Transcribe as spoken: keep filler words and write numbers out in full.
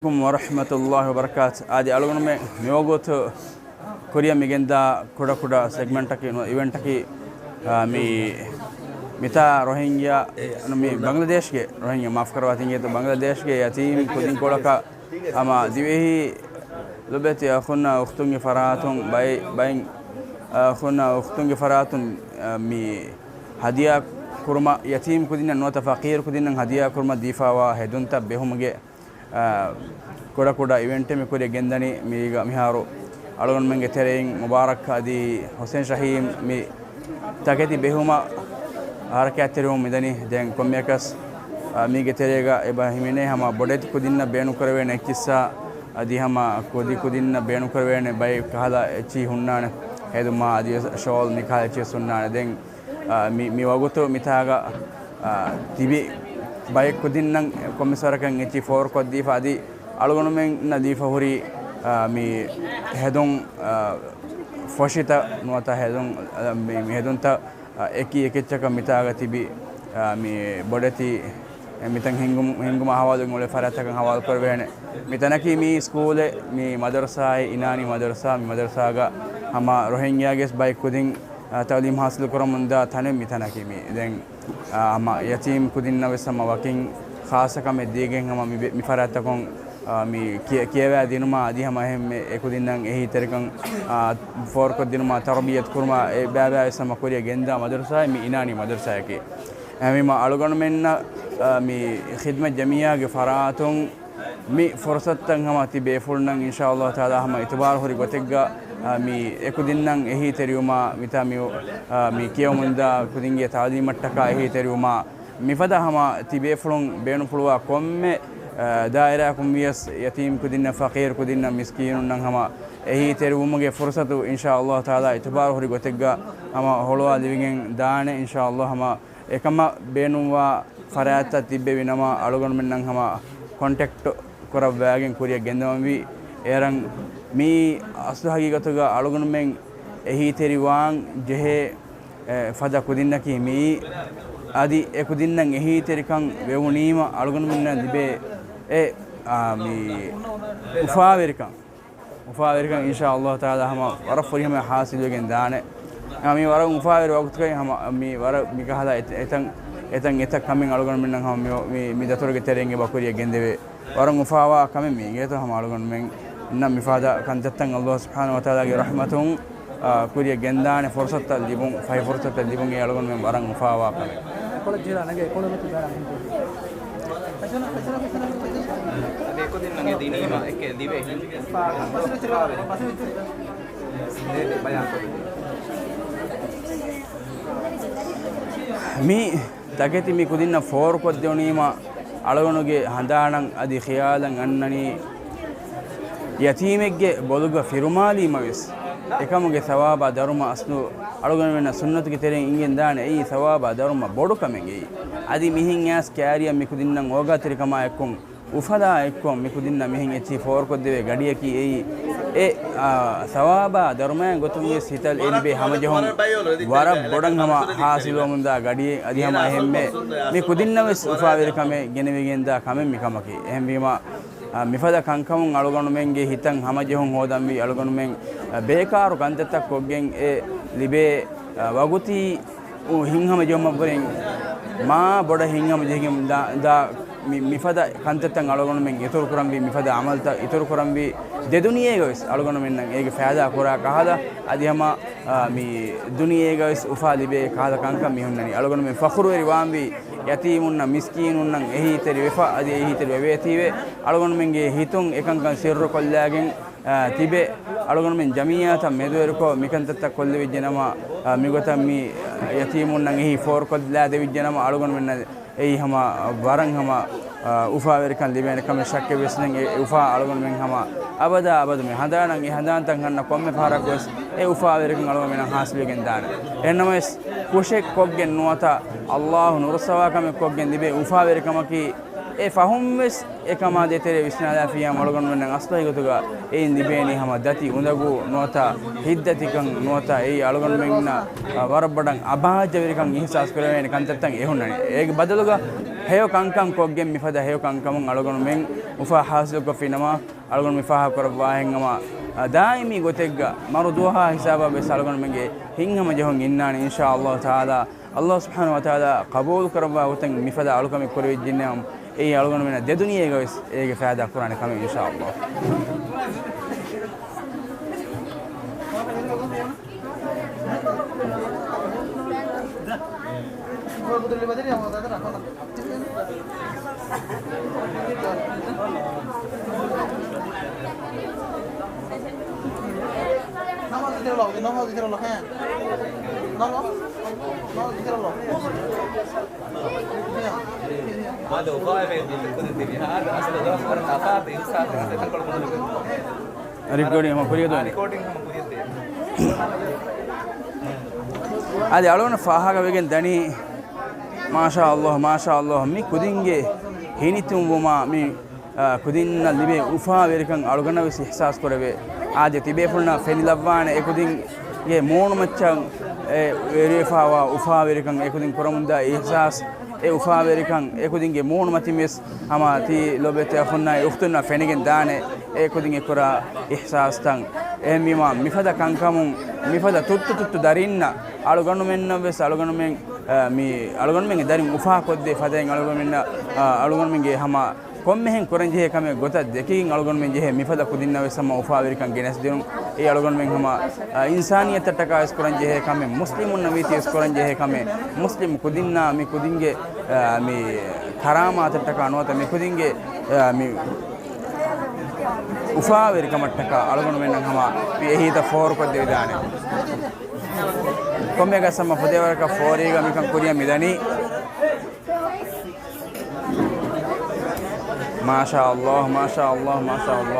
ވަރަޙްމަތުﷲި ވަބަރަކާތު. އާދެ، އަޅުގަނޑުމެން މިވަގުތު ކުރިއަށް މިގެންދާ ކުޑަކުޑަ ސެގްމެންޓަކީ، ނު، އިވެންޓަކީ، އާ، މި، މިތާ ރޮހިންގިޔާ، ނު، މި ބަނގްލަދޭޝްގެ ރޮހިންގިޔާ، މާފު ކަރަވާ، ތިންގެ ބަނގްލަދޭޝްގެ ޔަތީމް ކުދިންކޮޅަކަށް ހަމަ ދިވެހި ލޮބެތި އަޚުންނާ އުޚްތުންގެ ފަރާތުން ބައި، ބައިން، އަޚުންނާ އުޚްތުންގެ ފަރާތުން، އާ، މި ހަދިޔާ ކުރުމަށް، ޔަތީމް ކުދިންނަށް ނުވަތަ ފަޤީރު ކުދިންނަށް ހަދިޔާ ކުރުމަށް ދީފާވާ ހެދުންތައް ބެހުމުގެ އާ، ކުޑަކުޑަ އިވެންޓެއް މި ކުރިއަށް ގެންދަނީ. މީގަ މިހާރު އަޅުގަނޑުމެންގެ ތެރެއިން މުބާރަކް އަދި ހުސެން ޝަހީމް މި ތަކެތި ބެހުމަށް ހަރަކާތްތެރިވަމުން މިދަނީ. ދެން ކޮންމެއަކަސް، އާ، މީގެ ތެރޭގަ އެބަ ހިމެނޭ ހަމަ ބޮޑެތި ކުދިންނަށް ބޭނުންކުރެވޭނެ އެއްޗިއްސާ އަދި ހަމަ ކުދި ކުދިންނަށް ބޭނުންކުރެވޭނެ ބައެއް ކަހަލަ އެއްޗިހި ހުންނާނެ ހެދުމާ އަދިވެސް ޝޯލް މި ކަހަލަ އެއްޗިހި ހުންނާނެ. ދެން އާ، މި، މި ވަގުތު މިތާގަ، އާ، ތިބި ބައެއް ކުދިންނަށް ކޮންމެސް ވަރަކަށް އެއްޗިހި ފޯރުކޮށްދީފަ އަދި އަޅުގަނޑުމެންނަށް ދީފަ ހުރި، އާ، މި ހެދުން، އާ، ފޮށިތައް ނުވަތަ ހެދުން، އާ، މި، މި ހެދުންތައް، އާ، އެކި އެކެއްޗަކަށް މިތާގަ ތިބި، އާ، މި ބޮޑެތި މިތަން ހިންގުމު، ހިންގުމާ ހަވާލުވެގެން އުޅޭ ފަރާތްތަކަށް ހަވާލުކުރެވޭނެ. މިތަނަކީ މި ސްކޫލެއް، މި މަދަރުސާއެއް، އިނާނީ މަދަރުސާ، މި މަދަރުސާގަ ހަމަ ރޮހިންގިޔާގެ ވެސް ބައެއް ކުދިން އާ، ތައުލީމް ހާސިލު ކުރަމުންދާ ތަނެއް މިތަނަކީ މި. ދެން، އާ، ހަމަ ޔަތީމް ކުދިންނަށް ވެސް ހަމަ ވަކިން ޚާއްޞަ ކަމެއް ދީގެން ހަމަ މި ބެ-، މި ފަރާތްތަކުން، އާ، މި ކިޔަ-، ކިޔަވާ ދިނުމާ އަދި ހަމަ އެހެންމެ އެކުދިންނަށް އެހީތެރިކަން، އާ، ފޯރުކޮށްދިނުމާ ތަރުބިޔަތު ކުރުމާ އެ ބައިބައި ވެސް ހަމަ ކުރިއަށް ގެންދާ މަދަރުސާއެއް މި އިނާނީ މަދަރުސާއަކީ. އެހެންވީމަ އަޅުގަނޑުމެންނަށް، އާ، މި ޚިދްމަތް ޖަމިއްޔާގެ ފަރާތުން މި ފުރުސަތުތައް ހަމަ ތި ބޭފުޅުންނަށް އިންޝާﷲ ތަޢާލާ ހަމަ އިތުބާރު ހުރި ގޮތެއްގަ، އާ، މި އެކުދިންނަށް އެހީތެރިވުމާ، މިތާ މި، އާ، މި ކިޔަވަމުންދާ ކުދިންގެ ތަޢުލީމަށްޓަކާ އެހީތެރިވުމާ، މިފަދަ ހަމަ ތި ބޭފުޅުން ބޭނުންފުޅުވާ ކޮންމެ، އާ، ދާއިރާއަކުން ވިޔަސް ޔަތީމް ކުދިންނަށް، ފަޤީރު ކުދިންނަށް، މިސްކީނުންނަށް ހަމަ އެހީތެރިވުމުގެ ފުރުސަތު އިންޝާﷲ ތަޢާލާ އިތުބާރު ހުރި ގޮތެއްގަ ހަމަ ހޮޅުވާލެވިގެން ދާނެ އިންޝާﷲ. ހަމަ އެކަމަށް ބޭނުންވާ ފަރާތްތައް ތިއްބެވި ނަމަ، އަޅުގަނޑުމެންނަށް ހަމަ ކޮންޓެކްޓް ކުރައްވާގެން ކުރިއަށް ގެންދަވަންވީ. އޭރަށް މީ އަސްލު ހަގީގަތުގަ އަޅުގަނޑުމެން އެހީތެރިވާން ޖެހޭ، އެ، ފަދަ ކުދިންނަކީ މިއީ. އަދި އެ ކުދިންނަށް އެހީތެރިކަން ވެވުނީމަ އަޅުގަނޑުމެންނަށް ލިބޭ އެ، އާ، މި އުފާވެރިކަން. އުފާވެރިކަން އިންޝާﷲ ތަޢާލާ ހަމަ ވަރަށް ފުރިހަމަޔަށް ހާސިލުވެގެން ދާނެ. އާ، މި ވަރަށް އުފާވެރި ވަގުތުގައި ހަމަ މި ވަރަށް މިކަހަލަ އެތަ-، އެތަން، އެތަން އެތައް ކަމެއް އަޅުގަނޑުމެންނަށް ހަމަ މި، މި، މި ދަތުރުގެ ތެރެއިން އެބަ ކުރިއަށް ގެންދެވޭ. ވަރަށް އުފާވާ ކަމެއް މީ. އިނގޭތޯ ހަމަ އަޅުގަނޑުމެންނަށް މިފަދަ ކަންތައްތައް ﷲ ސުބްޙާނަހޫ ވަތަޢާލާގެ ރަޙްމަތުން، އާ، ކުރިއަށް ގެންދާނެ ފުރުސަތުތައް ލިބުން، ފަހި ފުރުސަތުތައް ލިބުން އެ އަޅުގަނޑުމެން ވަރަށް އުފާވާ ކަމެއް. އެކޮޅަށް ޖެހިލާ ނަގޭ، އެކޮޅު ނުތި ބޭރަށް ހިނގުން. އަދި އެކުދިންނަށް އެ ދިނީމަ އެކެއް ލިބޭ. މި ތަކެތި މި ކުދިންނަށް ފޯރުކޮށްދެވުނީމަ، އަޅުގަނޑުގެ ހަނދާނަށް އަދި ޚިޔާލަށް އަންނަނީ، ޔަތީމެއްގެ ބޮލުގަ ފިރުމާލީމަވެސް، އެކަމުގެ ސަވާބާ ދަރުމަ އަސްލު އަޅުގަނޑުމެންނަށް ސުންނަތުގެ ތެރެއިން އިނގެން ދާނެ. އެއީ ސަވާބާ ދަރުމަ ބޮޑު ކަމެއް އެއީ. އަދި މިހެން އައިސް ކައިރިއަށް މި ކުދިންނަށް އޯގާތެރިކަމާ އެއްކޮށް، އުފަލާ އެއްކޮށް މި ކުދިންނަށް މިހެން އެއްޗިހި ފޯރުކޮށްދެވޭ ގަޑިއަކީ އެއީ، އެ، އާ، ސަވާބާ ދަރުމައާ ގޮތުން ވެސް ހިތަށް އެ ލިބޭ ހަމަޖެހުން ވަރަށް ބޮޑަށް ހަމަ ހާސިލުވަމުންދާ ގަޑިއެއް. އަދި ހަމަ އެހެންމެ މި ކުދިންނަށް ވެސް އުފާވެރިކަމެއް ގެނެވިގެންދާ ކަމެއް މިކަމަކީ. އެހެންވީމަ، އާ، މިފަދަ ކަންކަމުން އަޅުގަނޑުމެންގެ ހިތަށް ހަމަޖެހުން ހޯދަންވީ އަޅުގަނޑުމެން، އާ، ބޭކާރު ކަންތައްތައް ކޮށްގެން އެ ލިބޭ، އާ، ވަގުތީ އު ހިތްހަމަޖެހުމަށްވުރެން މާ ބޮޑަށް ހިތްހަމަޖެހިގެން ދާ، ދާ މި، މިފަދަ ކަންތައްތައް އަޅުގަނޑުމެން މިފަދަ އަމަލުތައް އިތުރުކުރަންވީ. ދެ ދުނިޔޭގަވެސް އަޅުގަނޑުމެންނަށް އޭގެ ފައިދާ ކުރާ ކަހަލަ އަދި ހަމަ، އާ، މި ދުނިޔޭގަވެސް އުފާ ލިބޭ ކަހަލަ ކަންކަން މި ހުންނަނީ. އަޅުގަނޑުމެން ފަޚުރުވެރިވާންވީ ޔަތީމުންނަށް، މިސްކީނުންނަށް އެހީތެރިވެފަ އަދި އެހީތެރިވެވޭތީވެ، އަޅުގަނޑުމެންގެ ހިތުން އެކަންކަން ސިއްރުކޮށްލާގެން، އާ، ތިބެ، އަޅުގަނޑުމެން ޖަމިއްޔާތައް މެދުވެރިކޮށް މިކަންތައްތައް ކޮށްލެވިއްޖެނަމަ، އާ، މިގޮތަށް މި ޔަތީމުންނަށް އެހީ ފޯރުކޮށްލާ ދެވިއްޖެނަމަ، އަޅުގަނޑުމެންނަށް އެއީ ހަމަ ވަރަށް ހަމަ، އާ، އުފާވެރިކަން ލިބޭނެ ކަމެއް ޝައްކެއް ވެސް ނެތް. އެ އުފާ އަޅުގަނޑުމެން ހަމަ އަބަދާ އަބަދު މި ހަނދާނަށް އެ ހަނދާންތައް ހަންނަ ކޮންމެ ފަހަރަކު ވެސް އެ އުފާވެރިކަން އަޅުގަނޑުމެންނަށް ހާސިލުވެގެން ދާނެ. އެހެންނަމަވެސް ކުށެއް ކޮށްގެން ނުވަތަ އައްލާހު ނުރުއްސަވާ ކަމެއް ކޮށްގެން ލިބޭ އުފާވެރިކަމަކީ، އެ ފަހުން ވެސް އެކަމާ ދޭތެރޭ ވިސްނާލާފިއްޔާ އަޅުގަނޑުމެންނަށް އަސްލު ހަގީގަތުގަ އެއިން ލިބޭނީ ހަމަ ދަތި އުނދަގޫ ނުވަތަ ހިތްދަތިކަން ނުވަތަ އެއީ އަޅުގަނޑުމެންނަށް، އަ، ވަރަށް ބޮޑަށް އަބާއްޖަވެރިކަން އިހްސާސް ކުރެވޭނެ ކަންތައްތައް އެ ހުންނަނީ. އޭގެ ބަދަލުގަ ހެޔޮ ކަންކަން ކޮށްގެން މިފަދަ ހެޔޮ ކަންކަމުން އަޅުގަނޑުމެން އުފާ ހާސިލްކޮށްފިނަމަ، އަޅުގަނޑު މި ފާހަގަކުރައްވާހެން ހަމަ، އަ، ދާއިމީ ގޮތެއްގަ މަރުދުވަހާ ހިސާބަށް ވެސް އަޅުގަނޑުމެންގެ ހިތްހަމަޖެހުން އިންނާނެ އިންޝާﷲ ތަޢާލާ. ﷲ ސުބްޙާނަހޫ ވަތަޢާލާ ޤަބޫލު ކުރައްވާ ގޮތަށް މިފަދަ އަޅުކަމެއް ކުރެވިއްޖެނަމަ، އެއީ އަޅުގަނޑުމެންނަށް ދެދުނިޔޭގަ ވެސް އޭގެ ފައިދާ ކުރާނެ ކަމެއް އިންޝާﷲ. ރިކޯޑިން ހަމަ ކުރިޔަށް ދޯ. އާދެ، އަޅުގަނޑު ފާހަގަވެގެން ދަނީ، މާޝާﷲ، މާޝާﷲ، މި ކުދިންގެ ހިނިތުންވުމާ، މި، އާ، ކުދިންނަށް ލިބޭ އުފާވެރިކަން އަޅުގަނޑަށް ވެސް އިޙްސާސް ކުރެވޭ. އާދެ، ތިބޭފުޅުންނަށް ފެނިލައްވާނެ އެ ކުދިންގެ މޫނުމައްޗަށް އެ ވެރިވެފާވާ އުފާވެރިކަން، އެ ކުދިން ކުރަމުންދާ އިޙްސާސް، އެ އުފާވެރިކަން އެ ކުދިންގެ މޫނުމަތިން ވެސް ހަމަ ތި ލޮބުވެތި އަޚުންނާއި އުޚްތުންނަށް ފެނިގެން ދާނެ. އެ ކުދިން އެ ކުރާ އިޙްސާސްތައް. އެހެންވީމާ، މިފަދަ ކަންކަމުން، މިފަދަ ތުއްތު ތުއްތު ދަރިންނަށް އަޅުގަނޑުމެންނަށް ވެސް އަޅުގަނޑުމެން، އަ، މި އަޅުގަނޑުމެންގެ ދަރިން އުފާކޮށްދޭ ފަދައިން އަޅުގަނޑުމެންނަށް، އަ، އަޅުގަނޑުމެންގެ ހަމަ ކޮންމެހެން ކުރަންޖެހޭ ކަމެއް ގޮތަށް ދެކިގެން އަޅުގަނޑުމެން ޖެހޭ މިފަދަ ކުދިންނަށް ވެސް ހަމަ އުފާވެރިކަން ގެނެސްދިނުން. އެ އަޅުގަނޑުމެން ހަމަ، އަ، އިންސާނިއްޔަތަށްޓަކާ ވެސް ކުރަންޖެހޭ ކަމެއް، މުސްލިމުންނަށް ވީތީ ވެސް ކުރަންޖެހޭ ކަމެއް، މުސްލިމް ކުދިންނާ މި ކުދިންގެ، އަ، މި ކަރާމާތަށްޓަކާ ނުވަތަ މި ކުދިންގެ، އަ، މި އުފާވެރިކަމަށްޓަކާ އަޅުގަނޑުމެންނަށް ހަމަ މި އެހީތައް ފޯރުކޮށްދެވިދާނެ. ކޮންމެ ގަސް ހަމަ ފުދޭވަރަކަށް ފޯރީގަ މިކަން ކުރިޔަށް މިދަނީ. މާޝާﷲ، މާޝާﷲ، މާޝާﷲ.